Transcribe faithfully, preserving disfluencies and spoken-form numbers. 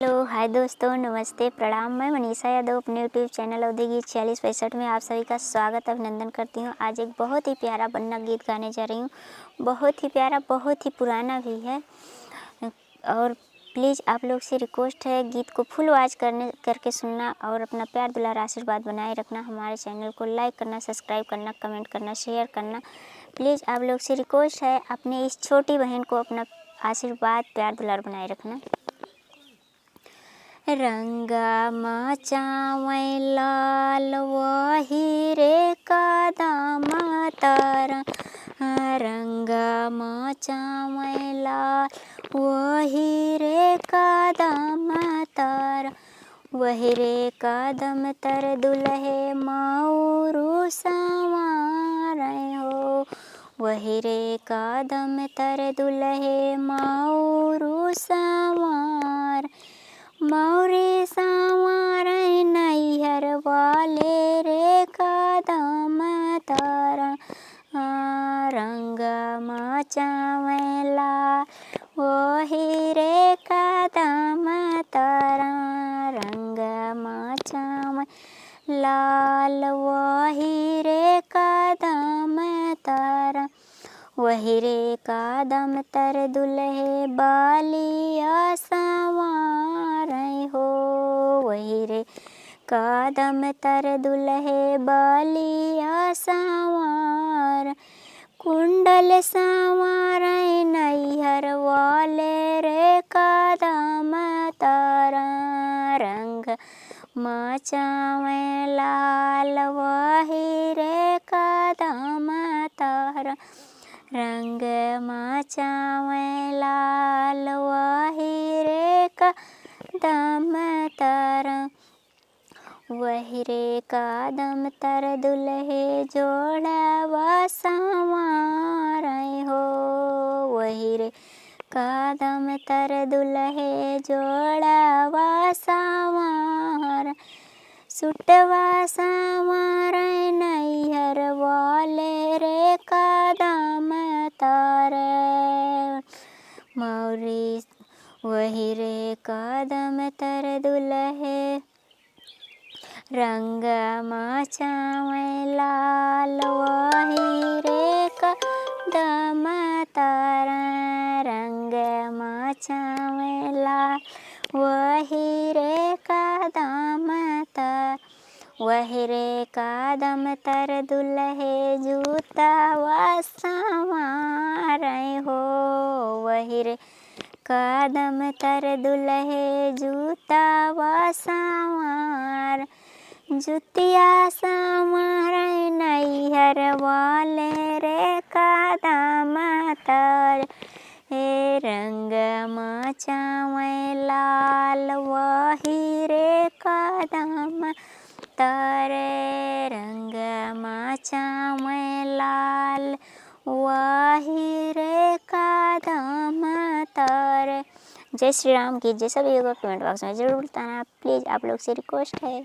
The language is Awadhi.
हेलो, हाय दोस्तों, नमस्ते, प्रणाम। मैं मनीषा यादव अपने YouTube चैनल अवधी गीत छियालीस पैंसठ में आप सभी का स्वागत, अभिनंदन करती हूँ। आज एक बहुत ही प्यारा बन्ना गीत गाने जा रही हूँ। बहुत ही प्यारा, बहुत ही पुराना भी है। और प्लीज आप लोग से रिक्वेस्ट है, गीत को फुल वॉच करने, करके सुनना और अपना प्यार, दुलार, आशीर्वाद बनाए रखना। हमारे चैनल को लाइक करना, सब्सक्राइब करना, कमेंट करना, शेयर करना। प्लीज आप लोग से रिक्वेस्ट है, अपने इस छोटी बहन को अपना आशीर्वाद, प्यार, दुलार बनाए रखना। रंग मचावै लाल वही रे कदम तर, रंग मचावै लाल वही रे कदम तर, वही रे कदम तर दुलहे मौरू संवार हो। वही रे कदम तर दुलहे मौरू संवार, मौरी संवार नैहर वाले रे कदम तर, रंग मचावै लाल वही रे कदम तर, रंग मचावै लाल वही रे कदम तर, वही रे कदम तर दुलहे बलिया संवार हो। वही रे कदम तर दुलहे बलिया संवार, कुंडल संवार नैहर वाले रे कदम तर, रंग मचावै लाल वही रे कदम तर, रंग मचावै लाल वही रे कदम तर, वही रे कदम तर दुलहे जोड़वा संवार हो। वही रे कदम तर दुलहे जोड़वा संवार, सुटवा संवार नैहर वाले रे कदम तर, मौरी वही रे कदम तर दुलहे, रंग मचावै लाल वही रे कदम तर, रंग मचावै लाल वही रे कदम तर, वही रे कदम तर दुलहे जूतवा संवार हो। वही रे कदम तर दुलहे जूतवा संवार, जुतिया संवार नैहर वाले रे कदम तर, हे रंग मचावै लाल वही रे कदम तर, रंग मचावै लाल वही रे कदम तर। जय श्री राम की जय। सभी को कमेंट बॉक्स में जरूर बताना, प्लीज, आप लोग से रिक्वेस्ट है।